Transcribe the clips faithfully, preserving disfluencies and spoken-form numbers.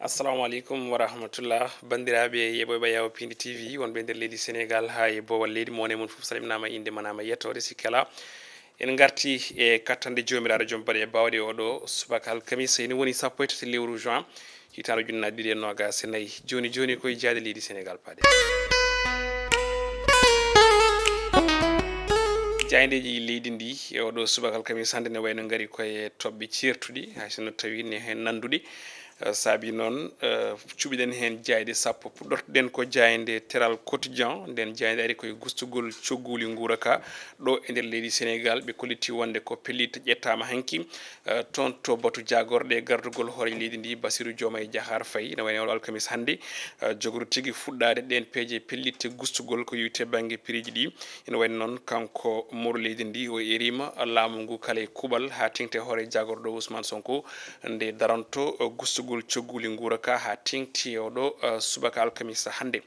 Assalamu aleykum wa rahmatullah. Banndiraaɓe yeɓoɓe Yawo Pindi T V, wonɓe nder leydi Senegal haa e boowal leydi, mo woni mum fof salminaama, innde manaama, yettoode sikkela. En ngarti e kattanɗe Joomiraaɗo Joom Baɗe e Baawɗe oɗo subaka alkamisa, ene woni sappo e tati lewru juin, hitaande ujunnaji ɗiɗi e noogas e nayi. Jooni jooni koye jaayde leydi Senegal paaɗe. Jaayndeeji leydi ndi e oɗo subaka alkamisa hannde ne wayno ngari koye toɓɓe ceertuɗi, hay sinno tawi ne heen nannduɗi. Eh, saabi noon, eh, cuɓiɗen heen jaayɗe sappo. Puɗɗortoɗen ko jaaynde Teral Quotidien. Nden jaaynde ari koye gustugol cogguuli nguura ka ɗo e nder leydi Senegal. Ɓe kolliti wonde ko pellitte ƴettaama hanki, eh, toon to batu jaagorɗe e gardugol hooreejo leydi ndi, Bassirou Diomaye Diakhar Faye. Ina wayno oɗo alkamis hannde, eh, jogori tigi fuɗɗaade ɗeen peeje pellitte gustugol ko yowiti bannge piriiji ɗi. Ina wayno noon, kanko mawɗo leydi ndi, o eriima laamu ngu kala e kuuɓal haa teeŋti e hoore jaagorɗo Ousmane Sonko, nde daranto gustugol cogguuli nguura ka haa teeŋti e oɗo, eh, subaka alkamisa hannde.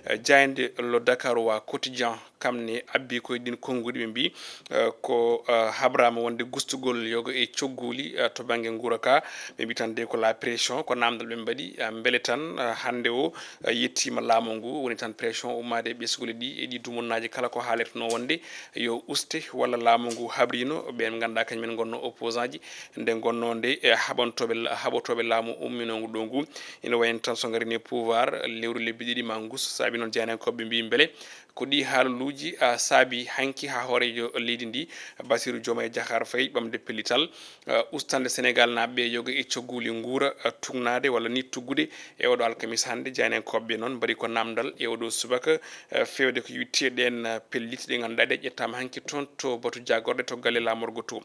Eh, jaaynde Le Dakarois Quotidien, kam ne abbi koye ɗin konnguɗi, ɓe mbii, eh, ko, eh, habraama wonde gustugol yoga e cogguuli, eh, to bannge nguura ka. Ɓe mbii tan de ko la pression, ko naamndal ɓe mbaɗi, eh, mbele tan, eh, hannde o, eh, yettiima laamu ngu, woni tan pression ummaade e ɓesnguuli ɗi e ɗi dumunnaaji kala ko haalertenoo wonde yo uste, walla laamu ngu habriino ɓeen ngannduɗaa kañum en ngonnoo opposant ji, nde ngonnoo nde e haɓantooɓe la-, haɓotooɓe laamu umminoongu ɗo ngu. Ina wayi no tan so ngarii e pouvoir lewru lebbi ɗiɗi ma ngus, saabi noon jaayndiyankooɓe mbii mbele ko ɗi haaluuji, ah, saabi hanki haa hooreejo leydi ndi, Bassirou Diomaye Diakhar Faye ɓamde pellital, ah, ustaande Senegal naaɓe yoga e cogguuli nguura, ah, tugnaade walla ni tuggude e oɗo alkamis hannde. Jaayndiyankooɓe noon mbaɗi ko naamndal e oɗo subaka, ah, feewde ko yowiti e ɗeen, ah, pellitte ɗe ngannduɗaa ɗe ƴettaama hanki toon to batu jaagorɗe to galle laamorgo to.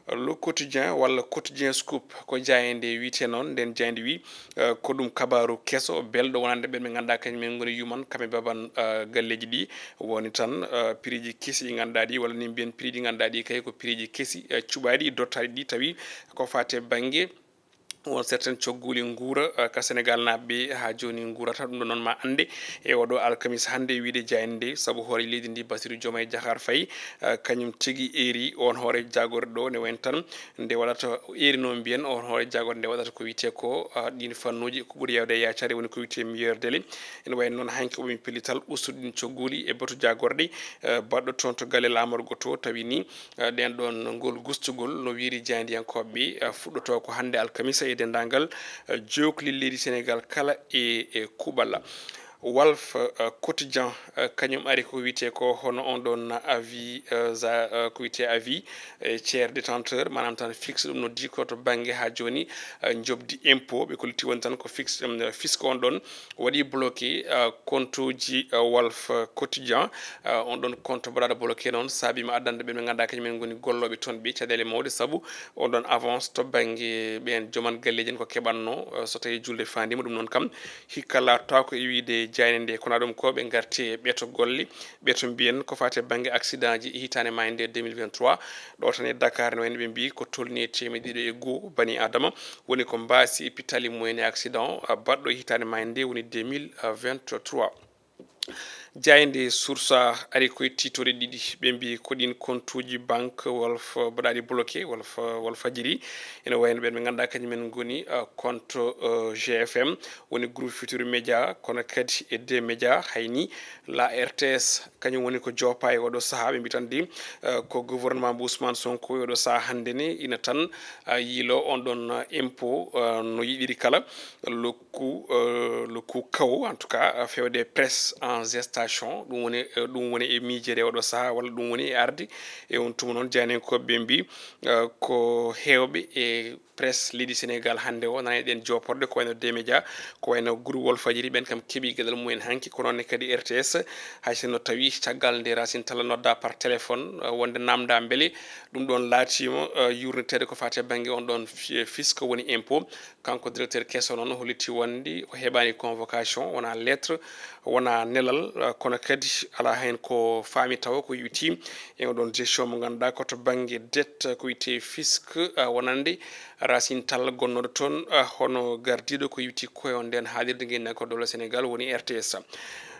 Le Quotidien walla Quotidien Scoop, ko jaaynde wiyetee noon. Nden jaaynde wi, eh, ko ɗum kabaaru keso belɗo wonande ɓen ɓe ngannduɗaa kañum en ngoni yuman, kamɓe baban, eh, galleeji ɗi. Woni tan, eh, piriiji kesi ɗi ngannduɗaa ɗi, walla ni mbiyen piriiji ngannduɗaa ɗi kay ko piriiji kesi, eh, cuɓaaɗi, dottaaɗi ɗi, tawi ko faati e bannge won certaine cogguuli nguura, eh, ka Senegal naaɓe ɓe haa jooni nguurata. Ɗum ɗo noon ma annde e oɗo alkamis hannde, e wiyde jaaynde nde, sabu hoore leydi ndi Bassirou Diomaye Diakhar Faye, eh, kañum tigi eeri on hoore jaagorɗe ɗo, ne wayi tan nde waɗata, eeri noon mbiyen on hoore jaagorɗe nde waɗata ko wiyetee ko, eh, ɗiin fannuuji ko ɓuri yaawde e yaacaare woni ko wiyetee meilleur délai. Ene wayi noon hanki o ɓami pellital ustude ɗiin cogguuli e batu jaagorɗe, eh, baɗɗo toon to galle laamorgo to, tawi ni eh, ɗen ɗon ngol gustugol no wiiri jaayndiyankooɓe, eh, fuɗɗotoo ko hannde alkamisa e denndaangal, eh, jookli leydi Senegal kala e, e kuuɓal. Walf, eh, Quotidien, eh, kañum ari ko wiyetee ko hono on ɗon avis, eh, za-, eh, ko wiyetee avis, eh, tiers détenteur, maanaam tan fixe ɗum noddi ko to bannge haa jooni, eh, njoɓdi impôt, ɓe kolliti won tan ko fixe, em, fisc on ɗon waɗi bloqué, ah, kontuuji, ah, Walf Quotidien. Ah, on ɗon kontu baɗaaɗo bloqué noon saabiima addande ɓe ɓe ngannduɗaa kañum en ngoni gollooɓe toon ɓe caɗeele mawɗe, sabu on ɗon avance to bannge ɓeen joman galleeji en ko keɓatnoo, ah, so tawii julde faandiima. Ɗum noon kam hikka laatotaako e wiyde jaaynde nde, kono ɗum ko ɓe ngarti e ɓeto golle, ɓeto mbiyen ko faati e bannge accident ji e hitaande maayde deux mille vingt-trois. Ɗo tan e Dakar no en ɓe mbii ko tolnii e teemedde ɗiɗi e goo bani Adama woni ko mbaasi e pittali mumen e accident, ah, baɗɗo hitaande maayde nde woni deux mille vingt-trois. Jaaynde Source A ari koye tiitooɗe ɗiɗi. Ɓe mbii ko ɗiin kontuuji banque Walf baɗaaɗi bloqué, Walf, Walfadjiri. Ene wayi no ɓeen ɓe ngannduɗaa kañum en ngoni, ah, compte, eh, G F M, woni Groupe Futurs Médias, kono kadi e D Média, hay ni la R T S. Kañum woni ko joopa e oɗo sahaa, ɓe mbii tan de, eh, ko gouvernement mo Ousmane Sonko e oɗo sahaa hannde ne ina tan, eh, yiilo on ɗon, eh, impôt, eh, no yiɗiri kala. Le coût, eh, le coût kaw, en tout cas, eh, feewde presse en gestation, ɗum woni, eh, ɗum woni e miijeede e oɗo sahaa, walla ɗum woni e arde. E on tuma noon, jaayndiyankooɓe ɓe mbii, eh, ko heewɓe e presse leydi Senegal hannde o, nana eɗen jooporɗe ko wayno D Média, ko wayno groupe Walfadjiri, ɓeen kam keɓi geɗal mumen hanki, ko noon ne kadi R T S, hay sinno tawi caggal nde Racine Talla nodda par téléphone, eh, wonde naamnda mbele ɗum ɗon laatiima, eh, yurniteede ko faati e bannge on ɗon fi-, fisc woni impôt. Kanko directeur keso noon holliti wonde o heɓaani convocation, wona lettre, wona nelal, eh, kono kadi alaa heen ko faami tawa ko yowiti e oɗon gestion mo ngannduɗaa ko to bannge dette ko wiyetee fisc, eh, wonande Racine Talla gonnooɗo toon, ah, hono gardiiɗo ko yowiti koye on nden haalirde ngenndiyankooɓe dowla Senegal woni R T S.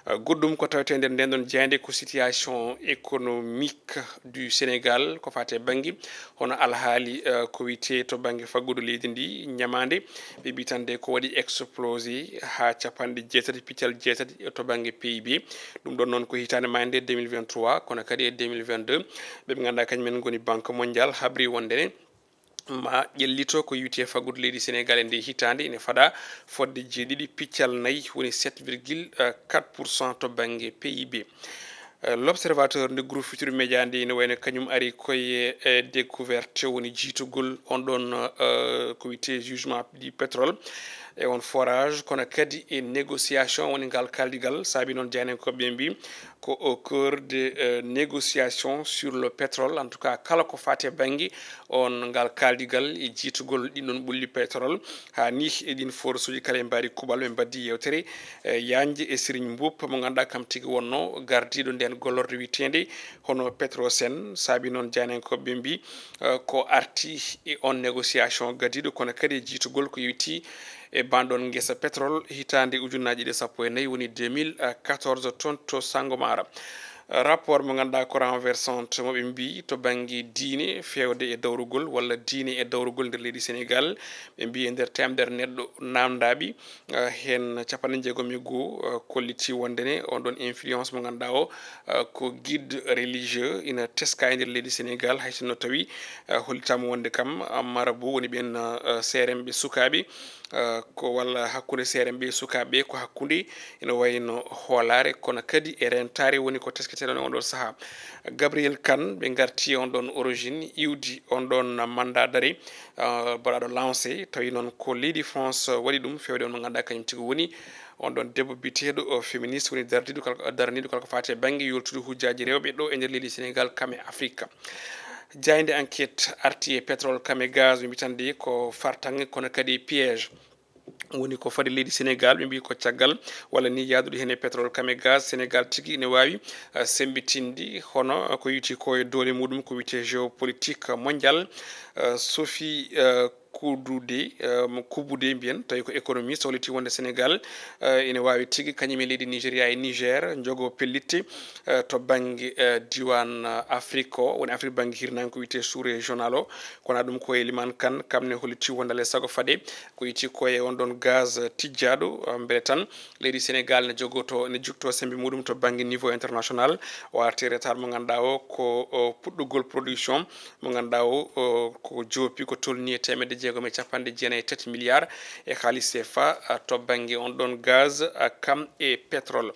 Goɗɗum ko tawetee nder nden ɗon jaaynde ko situation économique du Sénégal, ko faati e bannge hono alhaali, eh, ko wiyetee to bannge faggudu leydi ndi ñamaande, ɓe mbi tan de ko waɗi explosé haa capanɗe jeetati piccal jeetati to bannge P I B. Ɗum ɗon noon ko hitaande maayde deux mille vingt-trois, kono kadi e deux mille vingt-deux, ɓe ɓe ngannduɗaa kañum en ngoni Banque Mondiale habri wonde ne ma ƴellito ko yowiti e faggudu leydi Sénégal e nde hitaande ene fada fodde jeeɗiɗi piccal nayi, woni sept virgule quatre pour cent to bannge P I B. Eh, L'Observateur nde groupe Futurs Médias nde ene wayno kañum ari koye, eh, découverte, woni jiitugol on ɗon, eh, ko wiyetee jugement du pétrole e on forage, kono kadi e négociation woni ngal kaaldigal. Saabi noon jaayndiyankooɓe ɓe mbi ko au cœur de, eh, négociation sur le pétrole. En tout cas, kala ko faati e bannge on ngal kaaldigal e jiitugol ɗin ɗon ɓulli pétrole. Haa ni e ɗin forsuuji kala e mbaadi kuuɓal ɓe mbaddi yewtere, eh, yaajnde e Serigne Mboup mo ngannduɗaa kam tigi wonno gardiiɗo nden gollorɗe wiyeteende hono Petrosen. Saabi noon jaayndiyankooɓe ɓe mbi, eh, ko arti e on négociation gadiiɗo, kono kadi e jiitugol ko yowiti e banɗon ngesa pétrole hitaande ujunnaaji ɗiɗi e sappo e nayi, woni deux mille quatorze, toon to Sangomar. Rapport mo ngannduɗaa ko renversante mo ɓe mbi to bannge diine feewde e dawrugol walla diine e dawrugol nder leydi Sénégal. Ɓe mbi e nder teemedere neɗɗo naamndaaɓe, eh, heen capanɗe jeegom e goo, eh, kolliti wonde ne on ɗon influence mo ngannduɗaa o, eh, ko guide religieux ina teska e nder leydi Sénégal, hay sinno tawi, eh, hollitaama wonde kam, eh, marabu woni ɓeen, eh, seeremɓe sukaaɓe, eh, ko walla hakkunde seeremɓe e sukaaɓe ko hakkunde ina wayno hoolaare, kono kadi e reentaare woni ko tesketeɗon e on ɗon sahaa. Gabriel Kane, ɓe ngarti e on ɗon origine iwdi on ɗon mandat d'arrêt, eh, baɗaaɗo lancé, tawi noon ko leydi France waɗi ɗum, feewde on mo ngannduɗaa kañum tigi woni on ɗon debbo biyeteeɗo, eh, féministe, woni dardiiɗo kala, daraniiɗo kala ko faati e bannge yoltude hujjaaji rewɓe ɗo e nder leydi Sénégal kam e Afrique. Jaaynde Enquête arti e pétrole kam e gaz, ɓe mbi tan de ko fartaŋŋe kono kadi piège. Woni ko fadi leydi Sénégal, ɓe mbi ko caggal walla ni yaadude heen e pétrole kam e gaz, Sénégal tigi ene waawi, eh, semmbitinde hono ko yowiti ko e doole muɗum ko wiyetee géopolitique mondial. Eh, Sophie, eh, Kudude, eh, mo Kubude mbiyen, tawi ko économiste, holliti wonde Sénégal, eh, ene waawi tigi kañum e leydi Nigéria e Niger njogo pellitte, eh, to bannge, eh, diiwaan, eh, Afrique o, woni Afrique bannge hirnaange ko wiyetee sous-régional o. Kono ɗum ko Eliman Kane, kam ne holliti wonde alaa e sago fade ko yowiti ko e on ɗon gaz tijjaaɗo, eh, mbele tan leydi Sénégal ne jogoto, ne jukto semmbe muɗum to bannge niveau international. O arti retard mo ngannduɗaa o ko, o, puɗɗugol production mo ngannduɗaa o, o, ko joopi ko tolni e teemedde jeegom e capanɗe jeenayi e tati milliards e haalis C F A, a, to bannge on ɗon gaz, a, kam e pétrole.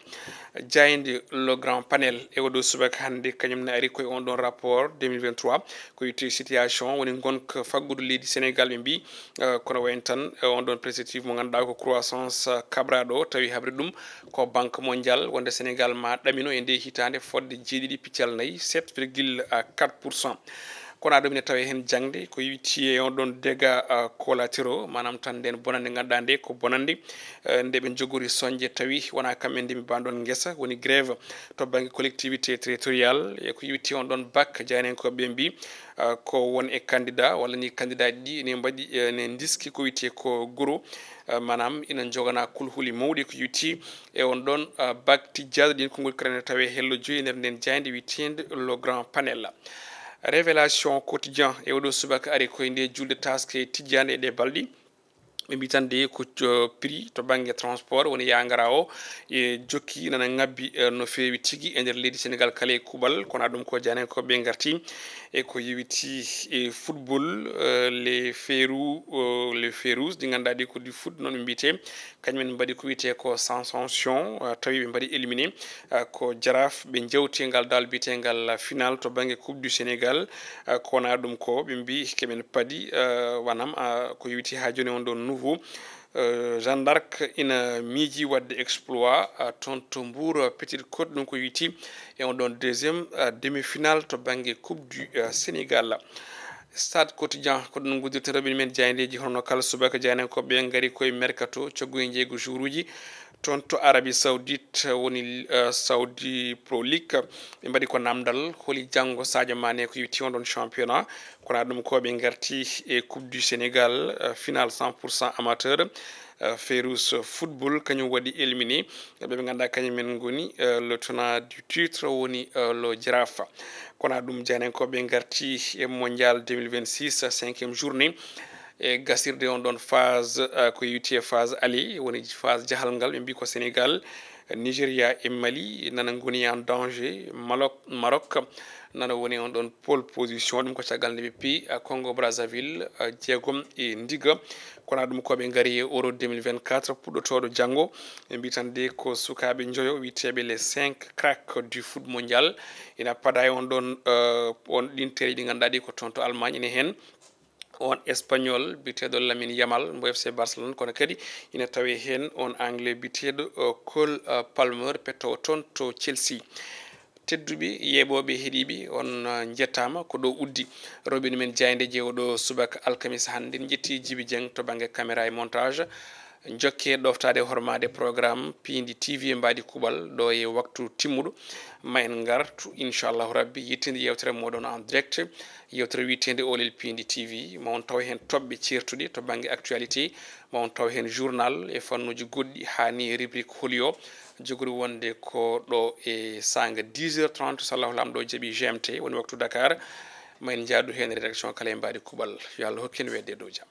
Jaaynde Le Grand Panel e oɗo subaka hannde, kañum ne ari koye on ɗon rapport deux mille vingt-trois, ko itti situation woni ngonka faggudu leydi Sénégal, ɓe mbi, a, kono wayen tan, e on ɗon perspective mo ngannduɗaa ko croissance, a, kabraɗo, tawi habri ɗum ko Banque Mondiale wonde Sénégal ma ɗamino e nde hitaande fodde jeeɗiɗi piccal nayi, sept virgule quatre pour cent. Kono aɗa ɗum ene tawi heen jaŋde ko yowiti e on ɗon dégâts, a, collatéraux, maanaam tan nden bonannde ngannduɗaa nde ko bonannde, e, nde ɓe njogori soñde tawi wonaa kamɓe ndemi banɗon ngesa, woni grève to bannge collectivité territoriale, e ko yowiti on ɗon bac, jaayndiyankooɓe ɓe mbi, a, ko won e candidat walla ni candidat ji ɗi ene mbaɗi, e, ene ndiski ko wiyetee ko goro, a, maanaam ina njogana kulhuli mawɗi ko yowiti e on ɗon, a, bac tijjaaɗo ɗin konngol kadi ene tawee hello joyi e nder nden jaaynde wiyeteende Le Grand Panel. Révélation Quotidien e oɗo subaka ari koye nde julde taaske tijjaande e ɗe balɗi. Ɓe mbi tan de ko, uh, prix to bannge transport woni yangara o e jokki nana ngabbi, uh, no feewi tigi e nder leydi Sénégal kala e kuuɓal. Kono ɗum ko jaayndiyankooɓe ɓe ngarti e ko yowiti e football, uh, les Férou-, uh, les Férous ɗi ngannduɗaa ɗi ko du foot noon ɓe mbiyetee. Kañum en mbaɗi ko wiyetee ko sensation, uh, tawi ɓe mbaɗi éliminé, uh, ko Jaraaf. Ɓe njewti e ngal dal biyeteengal final to bannge Coupe du Sénégal. Uh, ko wonaa ɗum ko ɓe mbi keɓen padi, uh, wanam, uh, ko yowiti haa jooni on ɗon nouveau, uh, Jeanne d'Arc ina miiji waɗde exploit, uh, toon to Mbour, uh, Petite Côte, ɗum ko yowiti e on ɗon deuxième, uh, demi-finale to bannge Coupe du, uh, Sénégal. Stade Quotidien, ko ɗum nguddirten rewɓe men jaayndeeji, hono kala subaka jaayndiyankooɓe ɓe ngari koye mercato, coggu e njeeygu jouruuji. Toon to Arabie Saoudite woni, eh, Saudi Pro League. Ɓe mbaɗi ko namdal, holi janngo Sadio Mané ko yowiti on ɗon championnat. Kono ɗum ko ɓe ngarti e Coupe du Sénégal, eh, final cent pour cent amateur, eh, Ferus Football, kañum waɗi éliminé. Ɓe ɓe ngannduɗaa kañum men ngoni, eh, le tenant du titre, woni, eh, le Jaraaf. Kono ɗum jaaynankoɓe ngarti e Mondial deux mille vingt-six, cinquième journée. E gasirde on ɗon phase, eh, ko yowiti e phase aller, woni phase jahal ngal, ɓe mbi ko Sénégal, Nigeria e Mali nana ngoni en danger. Malok-, Maroc nana woni on ɗon pole position. Ɗum ko caggal nde ɓe pi, eh, Congo Brazzaville, eh, jeegom e ndiga. Kono ɗum ko ɓe ngari e Euro deux mille vingt-quatre puɗɗotooɗo janngo. Ɓe mbi tan de ko sukaaɓe njoyo wiyeteeɓe les cinq cracks du foot mondial. Ina pada e on ɗon, eh, on ɗin tere ɗi ngannduɗaa ɗi ko toon to Allemagne ene heen. On Espagnol biyeteeɗo Lamine Yamal mo F C Barcelone, kono kadi ina tawe heen on Anglais biyeteeɗo, eh, Cole, eh, Palmer, pettoowo toon to Chelsea. Tedduɓe yeeɓooɓe, heɗiiɓe, on, eh, njettaama. Ko ɗo uddi roɓinu men jaaynde je oɗo subaka alkamisa hannde. En njetti Jibi Dieng to bannge caméra e montage. Njokke ɗoftaade hormaade programme Piindi T V e Mbaadi Kuɓal ɗo e waktu timmuɗo. Ma en ngartu, inchallahu rabbi, yettinde yewtere moɗon en direct. Yewtere wiyeteende Oolel Piindi T V. Ma on taw heen toɓɓe ceertuɗe to bannge actualité. Ma on taw heen journal e fannuuji goɗɗi, haa ni rubrique holi o. Jogori wonde ko ɗo e saanga dix heures trente, so Allahu Laamɗo jaɓi G M T, woni waktu Dakar. Ma en njaadu heen rédaction kala e Mbaadi Kuɓal. Yo Allah hokku en weetde e dow jam.